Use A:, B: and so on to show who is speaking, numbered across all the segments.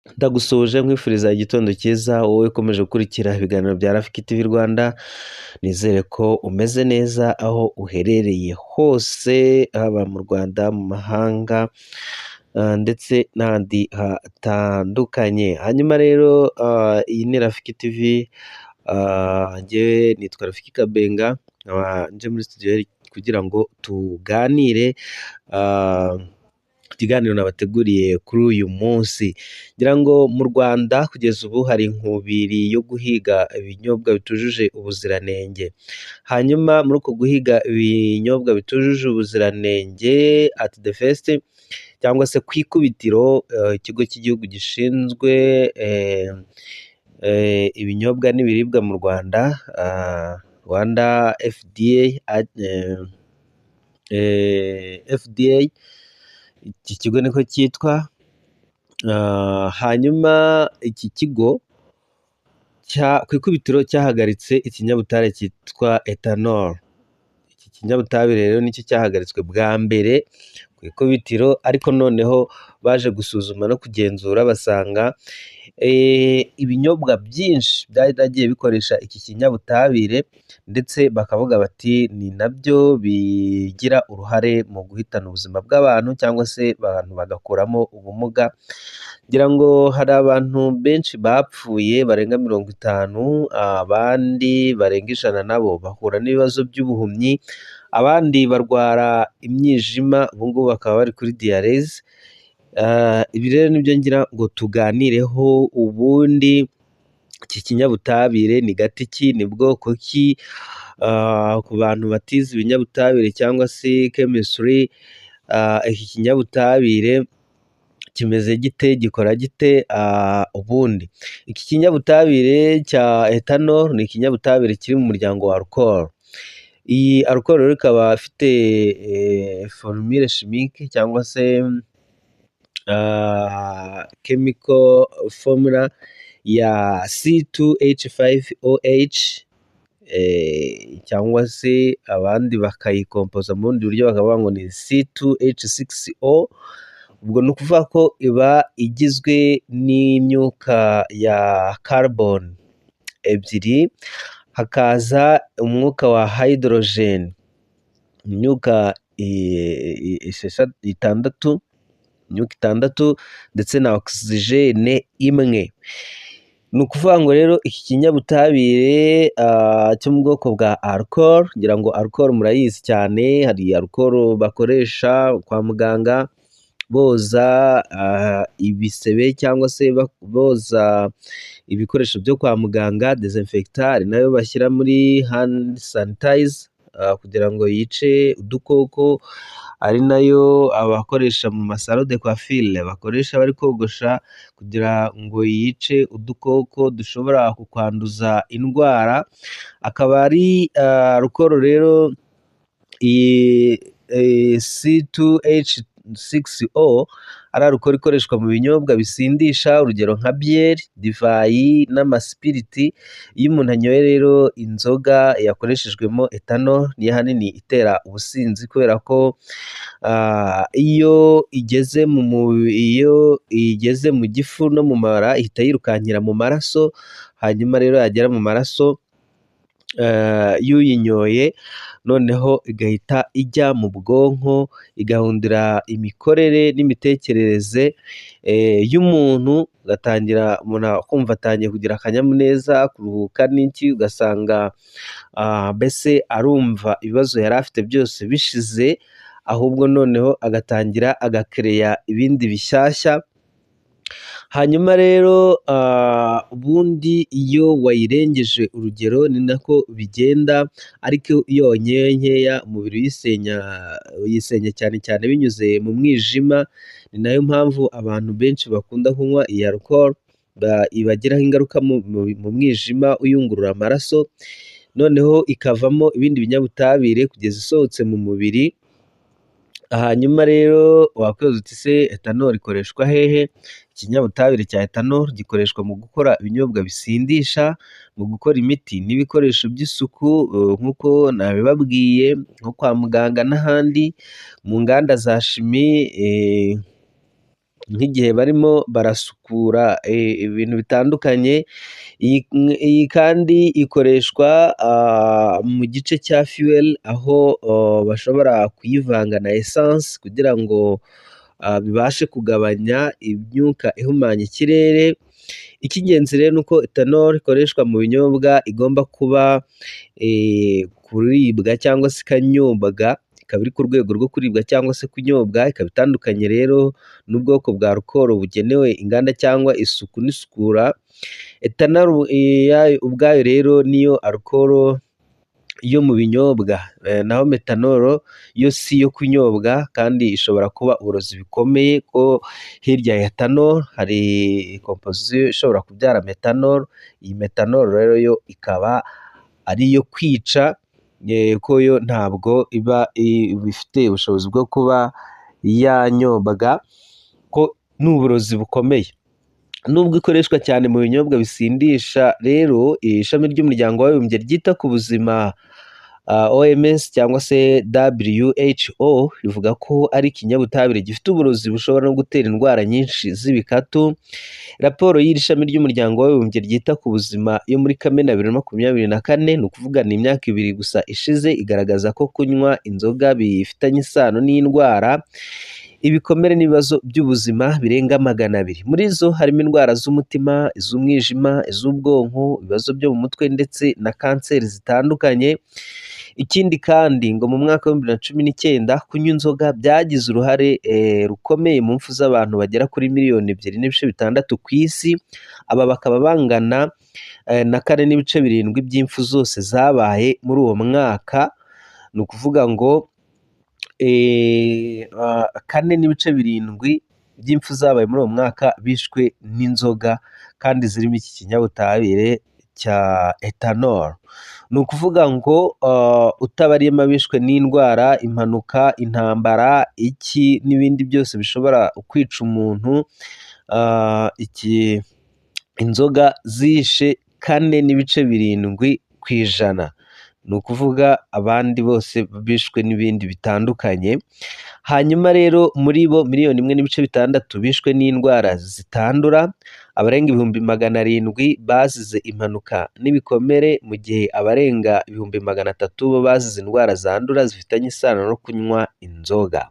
A: Ndagusuhuje nkwifuriza igitondo cyiza, wowe ukomeje gukurikira ibiganiro bya Rafiki TV Rwanda. Nizere ko umeze neza aho uherereye hose, haba mu Rwanda, mu mahanga ndetse n'ahandi hatandukanye. Hanyuma rero iyi ni Rafiki TV, njyewe nitwa Rafiki Kabenga, nkaba nje muri studio kugira ngo tuganire ikiganiro nabateguriye kuri uyu munsi. Ngira ngo mu Rwanda kugeza ubu hari inkubiri yo guhiga ibinyobwa bitujuje ubuziranenge. Hanyuma muri uko guhiga ibinyobwa bitujuje ubuziranenge, at the first cyangwa se ku ikubitiro, ikigo cy'igihugu gishinzwe ibinyobwa n'ibiribwa mu Rwanda, Rwanda FDA, FDA, iki kigo niko cyitwa. Hanyuma iki kigo ku ikubitiro cyahagaritse ikinyabutabire cyitwa ethanol. Iki kinyabutabire rero nicyo cyahagaritswe bwa mbere ku ikubitiro, ariko noneho baje gusuzuma no kugenzura basanga ibinyobwa byinshi byaragiye bikoresha iki kinyabutabire, ndetse bakavuga bati ni nabyo bigira uruhare mu guhitana ubuzima bw'abantu cyangwa se abantu bagakuramo ubumuga. Ngira ngo hari abantu benshi bapfuye barenga 50, abandi barenga 100 nabo bahura n'ibibazo by'ubuhumyi, abandi barwara imyijima, ubu ngubu bakaba bari kuri dialyse. Ibi rero nibyo ngira ngo tuganireho. Ubundi iki kinyabutabire ni gati ki, ni bwoko ki? Ku bantu batize ibinyabutabire cyangwa se chemistry, iki kinyabutabire kimeze gite, gikora gite? Ubundi iki kinyabutabire cya ethanol ni ikinyabutabire kiri mu muryango wa alcohol. Iyi alcohol rero ikaba ifite formule chimique cyangwa se chemical formula ya C2H5OH, cyangwa se abandi bakayikompoza mu bundi buryo bakavuga ngo ni C2H6O. Ubwo ni ukuvuga ko iba igizwe n'imyuka ya carbon ebyiri, hakaza umwuka wa hydrogen, imyuka itandatu, imyuka itandatu ndetse na oxygène imwe. Ni ukuvuga ngo rero iki kinyabutabire cyo mu bwoko bwa alcohol, ngira ngo alcohol murayizi cyane, hari alcohol bakoresha kwa muganga boza ibisebe cyangwa se boza ibikoresho byo kwa muganga, désinfectant, hari nayo bashyira muri hand sanitizer kugira ngo yice udukoko, ari nayo abakoresha mu ma salon de coiffure bakoresha bari kogosha kugira ngo yice udukoko dushobora kukwanduza indwara. Akaba ari alcohol rero iyi C2H6O ari alcohol ikoreshwa mu binyobwa bisindisha, urugero nka byeri, divayi n'amasipiriti. Iyo umuntu anyoye rero inzoga yakoreshejwemo ethanol, niyo ahanini itera ubusinzi, kubera ko iyo igeze mu gifu no mu mara ihita yirukankira mu maraso. Hanyuma rero yagera mu maraso y'uyinyoye, noneho igahita ijya mu bwonko, igahindura imikorere n'imitekerereze y'umuntu, ugatangira umuntu kumva atangiye kugira akanyamuneza, kuruhuka n'iki, ugasanga mbese arumva ibibazo yari afite byose bishize, ahubwo noneho agatangira agakereya ibindi bishyashya. Hanyuma rero ubundi iyo wayirengeje urugero ni nako bigenda, ariko iyo wanyoye nkeya umubiri uyisenya, uyisenya cyane cyane binyuze mu mwijima. Ni nayo mpamvu abantu benshi bakunda kunywa iyi alcohol ibagiraho ingaruka mu mwijima uyungurura amaraso, noneho ikavamo ibindi binyabutabire kugeza isohotse mu mubiri. Hanyuma rero wakwibaza uti: "Se ethanol ikoreshwa hehe?" Ikinyabutabire cya ethanol gikoreshwa mu gukora ibinyobwa bisindisha, mu gukora imiti n'ibikoresho by'isuku nk'uko nabibabwiye, nko kwa muganga n'ahandi, mu nganda za chimie. nk'igihe barimo barasukura ibintu bitandukanye. Iyi kandi ikoreshwa mu gice cya fuel, aho bashobora kuyivanga na essence kugira ngo bibashe kugabanya imyuka ihumanya ikirere. Icy'ingenzi rero ni uko ethanol ikoreshwa mu binyobwa igomba kuba kuribwa cyangwa se ikanyobwa, ikaba iri ku rwego rwo kuribwa cyangwa se kunyobwa, ikaba itandukanye rero n'ubwoko bwa alcool bugenewe inganda cyangwa isuku n'isukura. Ethanol ubwayo rero niyo alcool yo mu binyobwa, naho methanol yo si iyo kunyobwa kandi ishobora kuba uburozi bikomeye, ko hirya ya ethanol hari composition ishobora kubyara methanol. Iyi methanol rero yo ikaba ari iyo kwica, ko yo ntabwo iba ifite ubushobozi bwo kuba yanyobwa, ko ni uburozi bukomeye. Nubwo ikoreshwa cyane mu binyobwa bisindisha rero, ishami ry'Umuryango w'Abibumbye ryita ku buzima, OMS cyangwa se WHO, rivuga ko ari ikinyabutabire gifite uburozi bushobora no gutera indwara nyinshi z'ibikatu. Raporo y'iri shami ry'Umuryango w'Abibumbye ryita ku buzima yo muri Kamena 2024, ni ukuvuga ni imyaka 2 gusa ishize, igaragaza ko kunywa inzoga bifitanye isano n'indwara, ibikomere n'ibibazo by'ubuzima birenga 200. Muri zo harimo indwara z'umutima, iz'umwijima, iz'ubwonko, ibibazo byo mu mutwe ndetse na kanseri zitandukanye. Ikindi kandi ngo mu mwaka wa 2019 kunywa inzoga byagize uruhare rukomeye mu mfu z'abantu bagera kuri miliyoni 2.6 ku isi, aba bakaba bangana na 4.7 by'impfu zose zabaye muri uwo mwaka. Ni ukuvuga ngo 4.7 by'impfu zabaye muri uwo mwaka bishwe n'inzoga kandi zirimo iki kinyabutabire cya ethanol. Ni ukuvuga ngo utabariyemo abishwe n'indwara, impanuka, intambara, iki n'ibindi byose bishobora kwica umuntu, iki inzoga zishe 4.7%. Ni ukuvuga abandi bose bishwe n'ibindi bitandukanye. Hanyuma rero muri bo miliyoni 1.6 bishwe n'indwara zitandura, abarenga 700,000 bazize impanuka n'ibikomere, mu gihe abarenga 300,000 bo bazize indwara zandura zifitanye isano no kunywa inzoga.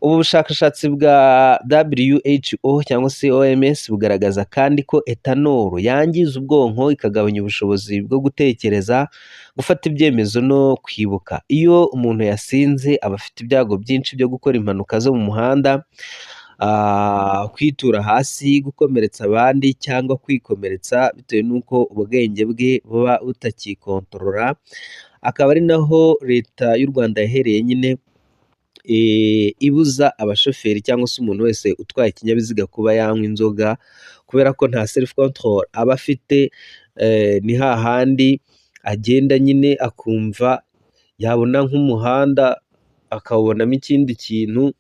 A: Ubu bushakashatsi bwa WHO cyangwa se OMS bugaragaza kandi ko ethanol yangiza ubwonko, ikagabanya ubushobozi bwo gutekereza, gufata ibyemezo no kwibuka. Iyo umuntu yasinze aba afite ibyago byinshi byo gukora impanuka zo mu muhanda, kwitura hasi, gukomeretsa abandi cyangwa kwikomeretsa bitewe n'uko ubwenge bwe buba butakikontorora. Akaba ari naho Leta y'u Rwanda yahereye nyine ibuza abashoferi cyangwa se umuntu wese utwaye ikinyabiziga kuba yanywa inzoga, kubera ko nta self control aba afite. Ni hahandi agenda nyine akumva yabona nk'umuhanda akawubonamo ikindi kintu,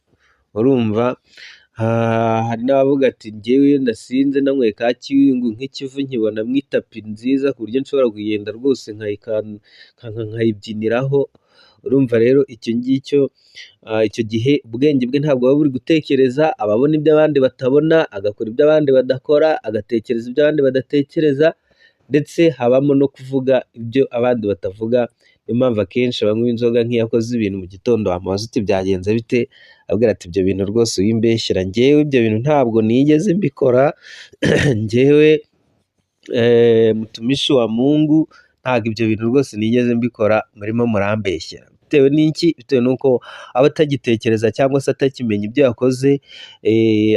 A: urumva hari n'abavuga ati njyewe iyo nasinze nanyweye ka kiyungu nk'ikivu nkibonamo itapi nziza ku buryo nshobora kugenda rwose nkayibyiniraho. Urumva rero icyo ngicyo, icyo gihe ubwenge bwe ntabwo buba buri gutekereza, aba abona ibyo abandi batabona, agakora ibyo abandi badakora, agatekereza ibyo abandi badatekereza, ndetse habamo no kuvuga ibyo abandi batavuga. Niyo mpamvu akenshi abanywa inzoga nk'iyo akoze ibintu mu gitondo wamubaza uti byagenze bite, abwira ati ibyo bintu rwose wimbeshyera, njyewe ibyo bintu ntabwo nigeze mbikora, njyewe mutumishi wa Mungu ntabwo ibyo bintu rwose nigeze mbikora, murimo murambeshyera. Bitewe n'iki? Bitewe n'uko aba atagitekereza cyangwa se atakimenya ibyo yakoze,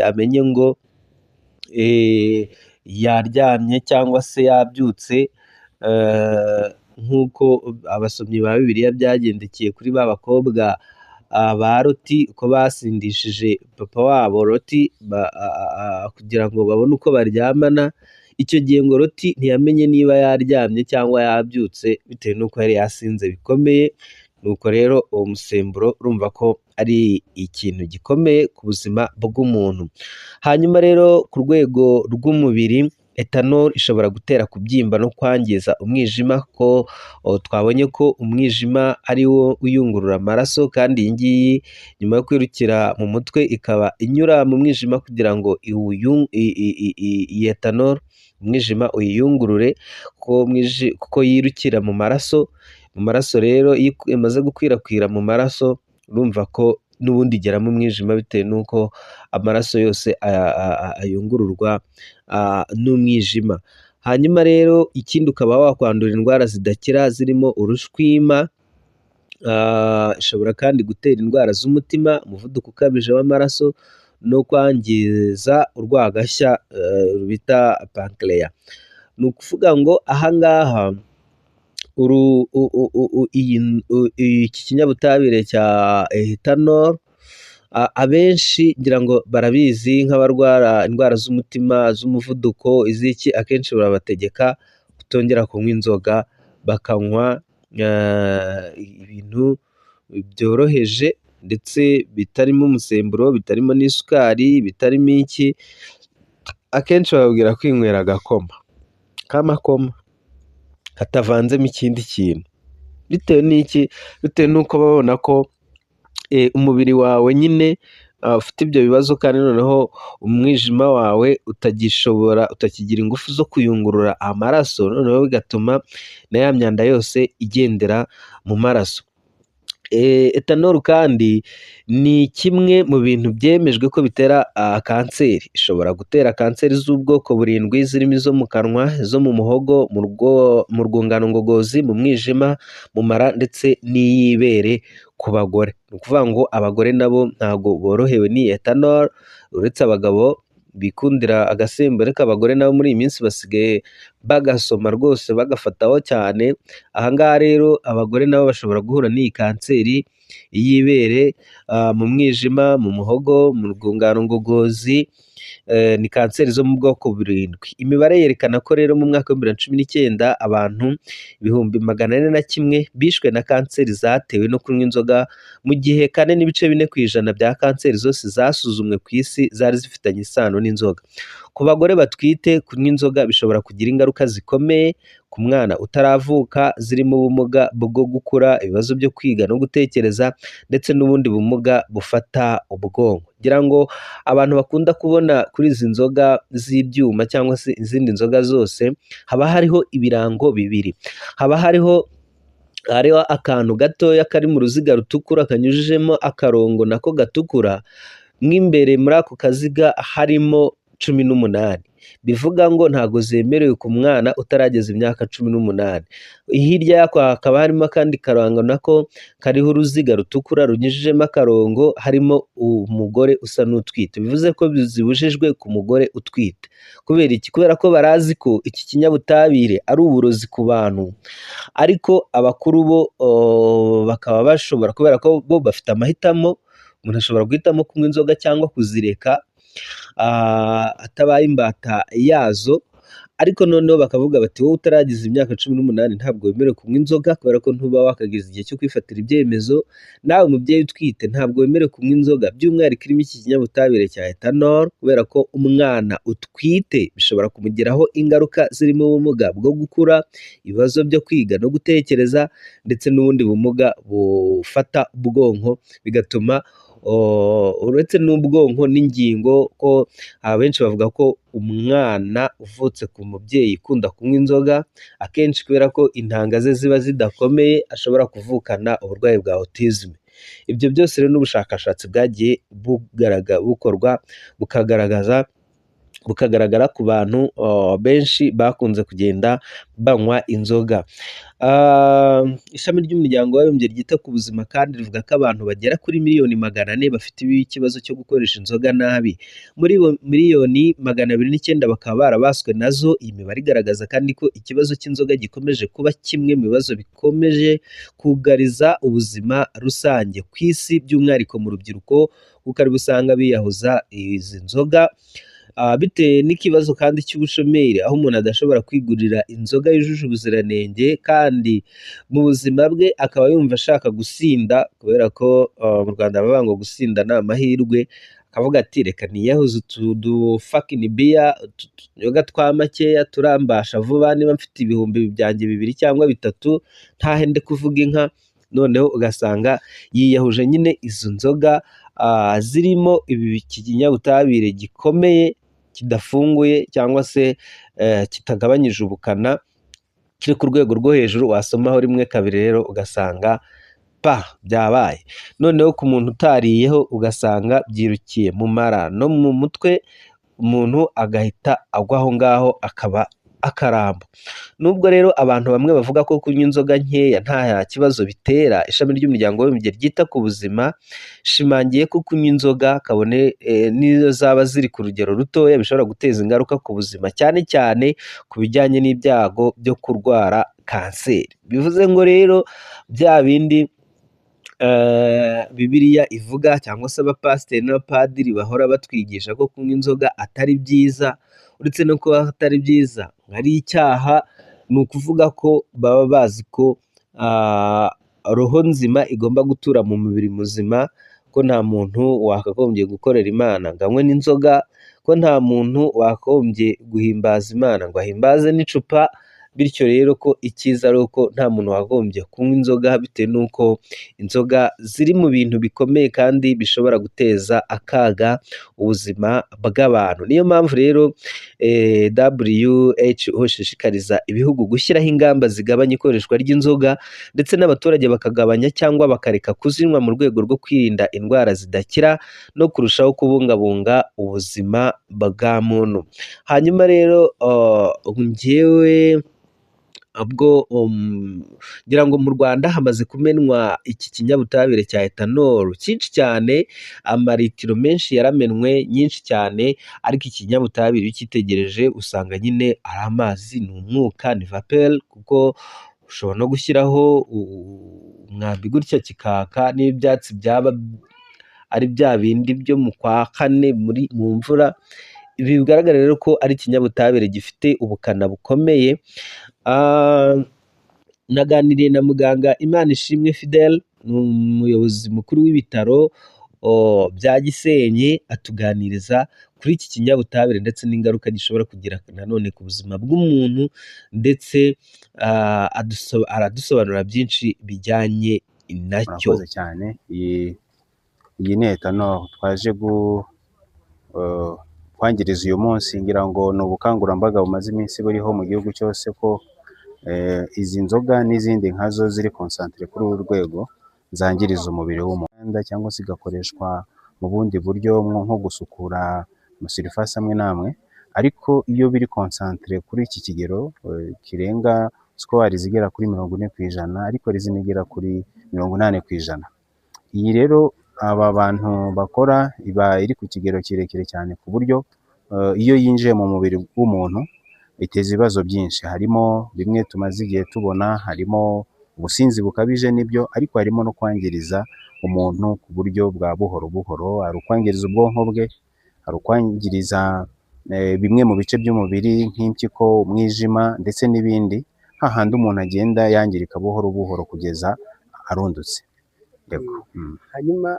A: amenye ngo yaryamye cyangwa se yabyutse, nk'uko abasomyi ba Bibiliya byagendekeye kuri ba bakobwa ba Loti, ko basindishije papa wabo Loti kugira ngo babone uko baryamana. Icyo gihe ngo Loti ntiyamenye niba yaryamye cyangwa yabyutse bitewe n'uko yari yasinze bikomeye. Nuko rero uwo musemburo urumva ko ari ikintu gikomeye ku buzima bw'umuntu. Hanyuma rero ku rwego rw'umubiri Ethanol ishobora gutera kubyimba no kwangiza umwijima, ko twabonye ko umwijima ari wo uyungurura amaraso, kandi iyi ngiyi nyuma yo kwirukira mu mutwe ikaba inyura mu mwijima kugira ngo iyi ethanol umwijima uyiyungurure, kuko yirukira mu maraso. Mu maraso rero iyo imaze gukwirakwira mu maraso, urumva ko n'ubundi igera mu mwijima bitewe n'uko amaraso yose ayungururwa n'umwijima. Hanyuma rero ikindi ukaba wakwandura indwara zidakira zirimo urushwima, ishobora kandi gutera indwara z'umutima, umuvuduko ukabije w'amaraso no kwangiza urwagashya bita pancreas. Ni ukuvuga ngo aha ngaha iki kinyabutabire cya ethanol, abenshi ngira ngo barabizi, nk'abarwara indwara z'umutima, z'umuvuduko, iz'iki, akenshi barabategeka kutongera kunywa inzoga, bakanywa ibintu byoroheje ndetse bitarimo umusemburo, bitarimo n'isukari, bitarimo iki, akenshi bababwira kwinywera agakoma k'amakoma katavanzemo ikindi kintu. Bitewe n'iki? Bitewe n'uko babona ko umubiri wawe nyine ufite ibyo bibazo, kandi noneho umwijima wawe utagishobora, utakigira ingufu zo kuyungurura amaraso, noneho bigatuma na ya myanda yose igendera mu maraso. Ethanol kandi ni kimwe mu bintu byemejwe ko bitera kanseri, ishobora gutera kanseri z'ubwoko burindwi zirimo izo mu kanwa, izo mu muhogo, mu rwungano ngogozi, mu mwijima, mu mara ndetse n'iy'ibere ku bagore. Ni ukuvuga ngo abagore nabo ntabwo borohewe n'iyi ethanol, uretse abagabo bikundira agasembuye, ariko abagore nabo muri iyi minsi basigaye bagasoma rwose bagafataho cyane. Aha ngaha rero abagore nabo bashobora guhura n'iyi kanseri y'ibere, mu mwijima, mu muhogo, mu rwungano ngogozi, ni kanseri zo mu bwoko burindwi. Imibare yerekana ko rero mu mwaka wa 2019 abantu 401,000 bishwe na kanseri zatewe no kunywa inzoga, mu gihe 4.4% bya kanseri zose zasuzumwe ku isi zari zifitanye isano n'inzoga. Ku bagore batwite, kunywa inzoga bishobora kugira ingaruka zikomeye ku mwana utaravuka, zirimo ubumuga bwo gukura, ibibazo byo kwiga no gutekereza ndetse n'ubundi bumuga bufata ubwonko. Ngira ngo abantu bakunda kubona kuri izi nzoga z'ibyuma cyangwa se izindi nzoga zose, haba hariho ibirango bibiri, haba hariho akantu gatoya kari mu ruziga rutukura kanyujijemo akarongo nako gatukura, mo imbere muri ako kaziga harimo 18, bivuga ngo ntabwo zemerewe ku mwana utarageza imyaka 18. Hirya yako hakaba harimo akandi karango nako kariho uruziga rutukura runyujijemo akarongo, harimo umugore usa n'utwite, bivuze ko zibujijwe ku mugore utwite. Kubera iki? Kubera ko barazi ko iki kinyabutabire ari uburozi ku bantu, ariko abakuru bo bakaba bashobora, kubera ko bo bafite amahitamo, umuntu ashobora guhitamo kunywa inzoga cyangwa kuzireka atabaye imbata yazo, ariko noneho bakavuga bati wowe utarageza imyaka 18 ntabwo wemerewe kunywa inzoga, kubera ko ntuba wakageza igihe cyo kwifatira ibyemezo, nawe mubyeyi utwite ntabwo wemerewe kunywa inzoga by'umwihariko irimo iki kinyabutabire cya ethanol, kubera ko umwana utwite bishobora kumugiraho ingaruka zirimo ubumuga bwo gukura, ibibazo byo kwiga no gutekereza ndetse n'ubundi bumuga bufata ubwonko, bigatuma uretse n'ubwonko n'ingingo, ko abenshi bavuga ko umwana uvutse ku mubyeyi ukunda kunywa inzoga, akenshi kubera ko intanga ze ziba zidakomeye ashobora kuvukana uburwayi bwa autisme. Ibyo byose rero n'ubushakashatsi bwagiye bukorwa bukagaragaza bukagaragara ku bantu benshi bakunze kugenda banywa inzoga. Ishami ry'umuryango w'abibumbye ryita ku buzima kandi rivuga ko abantu bagera kuri miliyoni 400 bafite ikibazo cyo gukoresha inzoga nabi, muri bo miliyoni 209 bakaba barabaswe nazo. Iyi mibare igaragaza kandi ko ikibazo cy'inzoga gikomeje kuba kimwe mu bibazo bikomeje kugariza ubuzima rusange ku isi, by'umwihariko mu rubyiruko, kuko aribo usanga biyahuza izi nzoga, bitewe n'ikibazo kandi cy'ubushomeri, aho umuntu adashobora kwigurira inzoga yujuje ubuziranenge, kandi mu buzima bwe akaba yumva ashaka gusinda, kubera ko mu Rwanda bavuga ngo gusinda ni amahirwe, Akavuga ati reka niyahuze utu du fucking beer, utu tuyoga twa makeya turambasha vuba, niba mfite 2000 byanjye 2 cyangwa 3 ntahe nde kuvuga inka. Noneho ugasanga yiyahuje nyine izo nzoga zirimo ibi kinyabutabire gikomeye kidafunguye cyangwa se kitagabanyije ubukana, kiri ku rwego rwo hejuru. Wasomaho rimwe kabiri rero ugasanga pa byabaye. Noneho ku muntu utariyeho ugasanga byirukiye mu mara no mu mutwe, umuntu agahita agwa aho ngaho akaba akarambo. Nubwo rero abantu bamwe bavuga ko kunywa inzoga nkeya nta kibazo bitera, ishami ry'Umuryango w'Abibumbye ryita ku buzima rishimangiye ko kunywa inzoga, kabone n'iyo zaba ziri ku rugero rutoya, bishobora guteza ingaruka ku buzima, cyane cyane ku bijyanye n'ibyago byo kurwara kanseri. Bivuze ngo rero bya bindi Bibiliya ivuga cyangwa se abapasiteri n'abapadiri bahora batwigisha ko kunywa inzoga atari byiza, uretse no kuba atari byiza ari icyaha, ni ukuvuga ko baba bazi ko roho nzima igomba gutura mu mubiri muzima, ko nta muntu wakagombye gukorera Imana ngo anywe n'inzoga, ko nta muntu wakagombye guhimbaza Imana ngo ahimbaze n'icupa. Bityo rero ko icyiza ari uko nta muntu wagombye kunywa inzoga, bitewe n'uko inzoga ziri mu bintu bikomeye kandi bishobora guteza akaga ubuzima bw'abantu. Niyo mpamvu rero WHO ishishikariza ibihugu gushyiraho ingamba zigabanya ikoreshwa ry'inzoga, ndetse n'abaturage bakagabanya cyangwa bakareka kuzinywa mu rwego rwo kwirinda indwara zidakira no kurushaho kubungabunga ubuzima bwa muntu. Hanyuma rero njyewe ubwo ngira ngo mu Rwanda hamaze kumenwa iki kinyabutabire cya ethanol cyinshi cyane, amaritiro menshi yaramenwe nyinshi cyane, ariko ikinyabutabire iyo ucyitegereje usanga nyine ari amazi, ni umwuka, ni vapeur, kuko ushobora no gushyiraho umwambi gutya kikaka, n'ibyatsi byaba ari bya bindi byo mu kwa kane muri mu mvura. Ibi bigaragara rero ko ari ikinyabutabire gifite ubukana bukomeye. Naganiriye na muganga Imanishimwe Fidele, ni umuyobozi mukuru w'ibitaro bya Gisenyi, atuganiriza kuri iki kinyabutabire ndetse n'ingaruka gishobora kugira nanone ku buzima bw'umuntu, ndetse aradusobanurira byinshi bijyanye nacyo.
B: Murakoze cyane. Iyi ni ethanol twaje kwangiriza uyu munsi. Ngira ngo ni ubukangurambaga bumaze iminsi buriho mu gihugu cyose ko izi nzoga n'izindi nkazo ziri concentré kuri uru rwego zangiriza umubiri w'umuntu, cyangwa se igakoreshwa mu bundi buryo nko gusukura ama surface amwe n'amwe. Ariko iyo biri concentré kuri iki kigero kirenga score zigera kuri 40%, ariko hari izindi igera kuri 80%. Iyi rero aba bantu bakora iba iri ku kigero kirekire cyane, ku buryo iyo yinjiye mu mubiri w'umuntu iteza ibibazo byinshi. Harimo bimwe tumaze igihe tubona, harimo ubusinzi bukabije nibyo, ariko harimo no kwangiriza umuntu ku buryo bwa buhoro buhoro. Hari ukwangiriza ubwonko bwe, hari ukwangiriza bimwe mu bice by'umubiri nk'impyiko, umwijima ndetse n'ibindi, hahandi umuntu agenda yangirika buhoro buhoro kugeza arundutse. Yego.
C: Hanyuma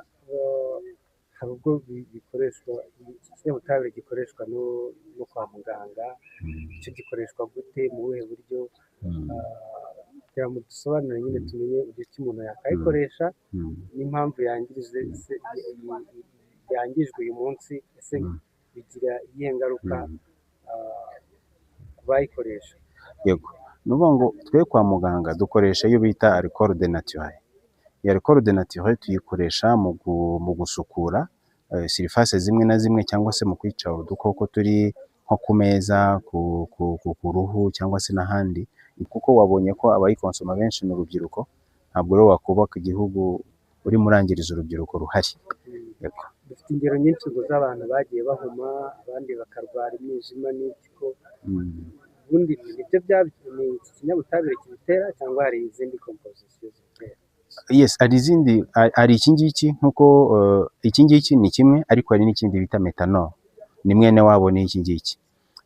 C: hari ubwo bikoreshwa, iki kinyabutabire gikoreshwa no kwa muganga. Icyo gikoreshwa gute, mu buhe buryo? Kugira ngo dusobanure nyine tumenye uburyo ki umuntu yakayikoresha n'impamvu yangirize yangijwe uyu munsi. Ese bigira iyihe ngaruka ku bayikoresha?
B: Yego, ni ukuvuga ngo twe kwa muganga dukoresha iyo bita alcool dénaturé. Iyi alcool dénaturé tuyikoresha mu gusukura surface zimwe na zimwe, cyangwa se mu kwica udukoko turi nko ku meza, ku ruhu cyangwa se n'ahandi, kuko wabonye ko abayikonsoma benshi ni urubyiruko. Ntabwo rero wakubaka igihugu urimo urangiriza urubyiruko ruhari. Yego.
C: Dufite ingero nyinshi ngo z'abantu bagiye bahuma, abandi bakarwara imyijima n'impyiko. Ubundi nibyo ni iki kinyabutabire kibitera cyangwa hari izindi composition zibitera?
B: Yes, hari izindi, hari iki ngiki, nkuko iki ngiki ni kimwe, ariko hari n'ikindi bita methanol, ni mwene wabo n'iki ngiki.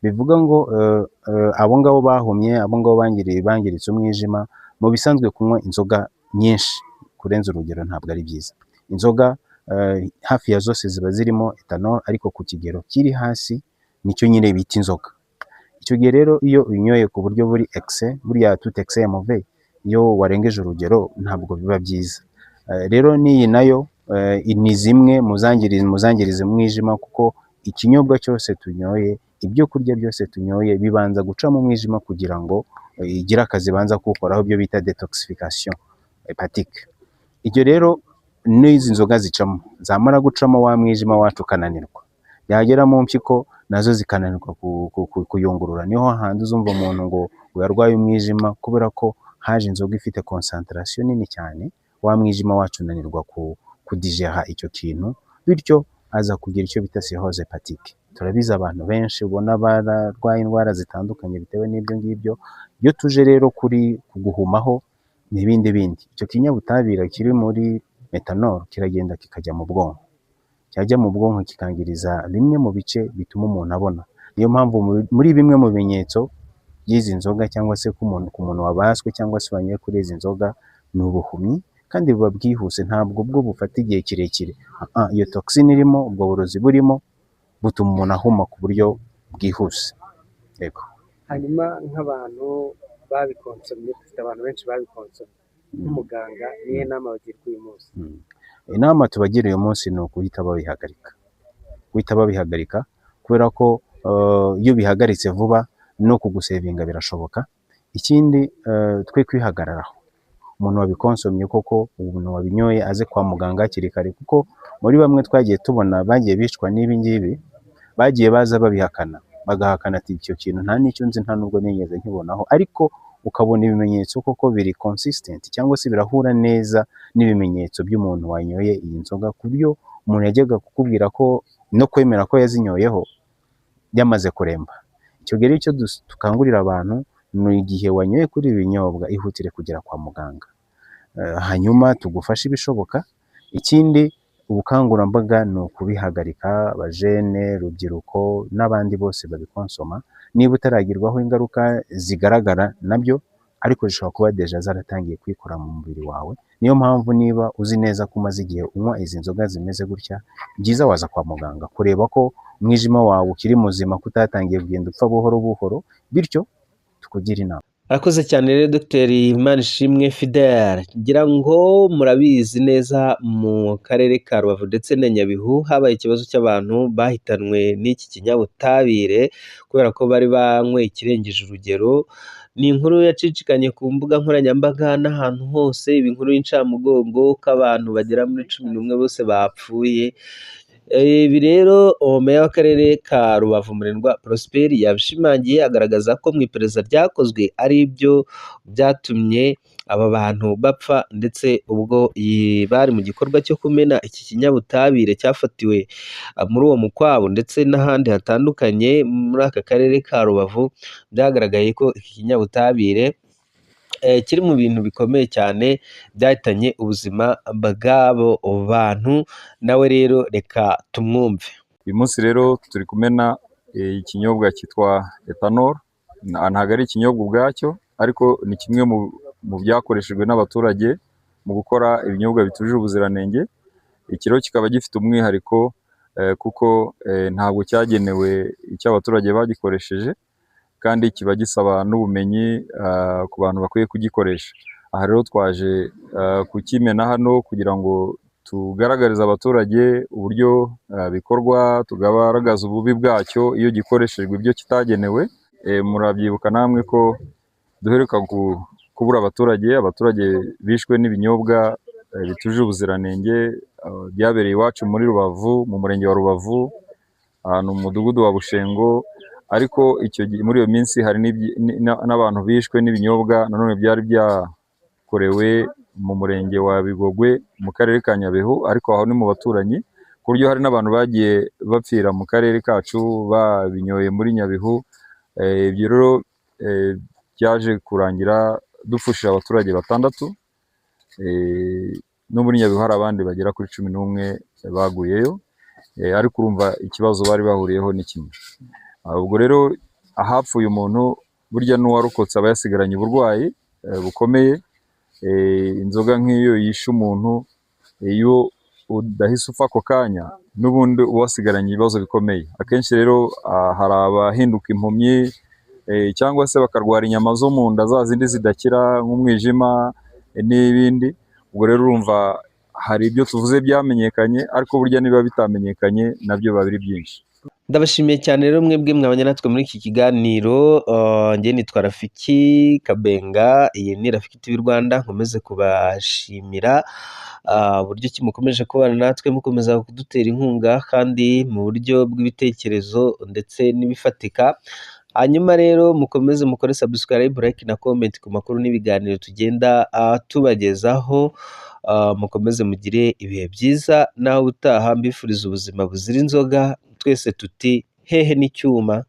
B: Bivuga ngo abo ngabo bahumye, abo ngabo bangiritse umwijima, mu bisanzwe kunywa inzoga nyinshi kurenza urugero ntabwo ari byiza. Inzoga Hafi ya zose ziba zirimo ethanol ariko ku kigero kiri hasi, nicyo nyine bita inzoga. Icyo gihe rero iyo uyinyoye ku buryo buri excès, buriya tout excès est mauvais, iyo warengeje urugero ntabwo biba byiza. Rero n'iyi nayo ni zimwe mu zangiriza umwijima, kuko ikinyobwa cyose tunyoye, ibyo kurya byose tunyoye bibanza guca mu mwijima kugira ngo igire akazi ibanza kuwukoraho, ibyo bita détoxification hépatique. Ibyo rero n'izi nzoga zicamo, zamara gucamo wa mwijima wacu ukananirwa, yagera mu mpyiko nazo zikananirwa kuyungurura. Niho hahandi uzumva umuntu ngo yarwaye umwijima, kubera ko haje inzoga ifite concentration nini cyane, wa mwijima wacu unanirwa kudigera icyo kintu, bityo aza kugira icyo bita cirrhose hépatique. Turabizi, abantu benshi ubona bararwaye indwara zitandukanye bitewe n'ibyo ngibyo. Iyo tuje rero kuri kuguhumaho ni ibindi bindi, icyo kinyabutabire kiri muri ethanol kiragenda kikajya mu bwonko, cyajya mu bwonko kikangiriza bimwe mu bice bituma umuntu abona. Niyo mpamvu muri bimwe mu bimenyetso by'izi nzoga, cyangwa se ku muntu wabaswe cyangwa se wanyoye kuri izi nzoga, ni ubuhumyi, kandi buba bwihuse, ntabwo bwo bufata igihe kirekire. Iyo toxine irimo, ubwo burozi burimo, butuma umuntu ahuma ku buryo bwihuse. Yego.
C: Hanyuma nk'abantu babikonsomye, dufite abantu benshi babikonsomye, nk'umuganga niyo nama bagirwa uyu munsi?
B: Inama tubagira uyu munsi ni ukuhita babihagarika, guhita babihagarika, kubera ko iyo ubihagaritse vuba no kugusevinga birashoboka. Ikindi, twe kwihagararaho. Umuntu wabikonsomye koko, umuntu wabinyoye, aze kwa muganga hakiri kare, kuko muri bamwe twagiye tubona bagiye bicwa n'ibi ngibi, bagiye baza babihakana, bagahakana ati icyo kintu nta n'icyo nzi, nta nubwo nigeze nkibonaho, ariko ukabona ibimenyetso koko biri consistent cyangwa se birahura neza n'ibimenyetso by'umuntu wanyoye iyi nzoga, ku buryo umuntu yajyaga kukubwira ko no kwemera ko yazinyoyeho yamaze kuremba. Icyo gihe rero icyo dukangurira abantu ni igihe wanyoye kuri ibi binyobwa, ihutire kugera kwa muganga, hanyuma tugufashe ibishoboka. Ikindi, ubukangurambaga ni ukubihagarika, abajene, urubyiruko n'abandi bose babikonsoma, niba utaragirwaho ingaruka zigaragara nabyo, ariko zishobora kuba déjà zaratangiye kwikora mu mubiri wawe. Niyo mpamvu niba uzi neza ko umaze igihe unywa izi nzoga zimeze gutya, byiza waza kwa muganga kureba ko umwijima wawe ukiri muzima, ko utatangiye kugenda upfa buhoro buhoro, bityo tukugira inama.
A: Arakoze cyane rero Dogiteri Manishimwe Fidele. Ngira ngo murabizi neza, mu karere ka Rubavu ndetse na Nyabihu habaye ikibazo cy'abantu bahitanwe n'iki kinyabutabire kubera ko bari banyweye ikirengeje urugero. Ni inkuru yacicikanye ku mbuga nkoranyambaga n'ahantu hose, iba inkuru y'incamugongo ko abantu bagera muri 11 bose bapfuye. Ibi rero meya w'akarere ka Rubavu Murindwa Prosper yabishimangiye, agaragaza ko mu iperereza ryakozwe ari byo byatumye aba bantu bapfa, ndetse ubwo bari mu gikorwa cyo kumena iki kinyabutabire cyafatiwe muri uwo mukwabu ndetse n'ahandi hatandukanye muri aka karere ka Rubavu, byagaragaye ko iki kinyabutabire kiri mu bintu bikomeye cyane byahitanye ubuzima bw'abo bantu. Nawe rero reka tumwumve.
D: Uyu munsi rero turi kumena ikinyobwa cyitwa ethanol. Ntabwo ari ikinyobwa ubwacyo, ariko ni kimwe mu byakoreshejwe n'abaturage mu gukora ibinyobwa bitujuje ubuziranenge. Iki rero kikaba gifite umwihariko, kuko ntabwo cyagenewe icyo abaturage bagikoresheje, kandi kiba gisaba n'ubumenyi ku bantu bakwiye kugikoresha. Aha rero twaje kukimena hano kugira ngo tugaragarize abaturage uburyo bikorwa, tugaragaze ububi bwacyo iyo gikoreshejwe ibyo kitagenewe. Murabyibuka namwe ko duheruka kubura abaturage, abaturage bishwe n'ibinyobwa bitujuje ubuziranenge, byabereye iwacu muri Rubavu, mu murenge wa Rubavu, ahantu mu mudugudu wa Bushengo. Ariko icyo gihe muri iyo minsi hari n'abantu bishwe n'ibinyobwa nanone byari byakorewe mu murenge wa Bigogwe mu karere ka Nyabihu, ariko aho ni mu baturanyi, ku buryo hari n'abantu bagiye bapfira mu karere kacu babinyoye muri Nyabihu. Ibyo rero byaje kurangira dupfushije abaturage 6, no muri Nyabihu hari abandi bagera kuri 11 baguyeyo, ariko urumva ikibazo bari bahuriyeho ni kimwe. Ubwo rero ahapfuye umuntu, burya n'uwarokotse aba yasigaranye uburwayi bukomeye. Inzoga nk'iyo yishe umuntu, iyo udahise upfa ako kanya, n'ubundi uba wasigaranye ibibazo bikomeye. Akenshi rero hari abahinduka impumyi cyangwa se bakarwara inyama zo mu nda za zindi zidakira nk'umwijima n'ibindi. Ubwo rero urumva hari ibyo tuvuze byamenyekanye, ariko burya niba bitamenyekanye nabyo biba biri byinshi.
A: Ndabashimiye cyane rero mwebwe mwabanye natwe muri iki kiganiro. Njye nitwa Rafiki Kabenga, iyi ni Rafiki TV Rwanda. Nkomeze kubashimira uburyo ki mukomeje kubana natwe, mukomeza kudutera inkunga kandi mu buryo bw'ibitekerezo ndetse n'ibifatika. Hanyuma rero mukomeze mukore subscribe, like na comment ku makuru n'ibiganiro tugenda tubagezaho. Mukomeze mugire ibihe byiza, naho ubutaha mbifuriza ubuzima buzira inzoga. Twese tuti hehe n'icyuma.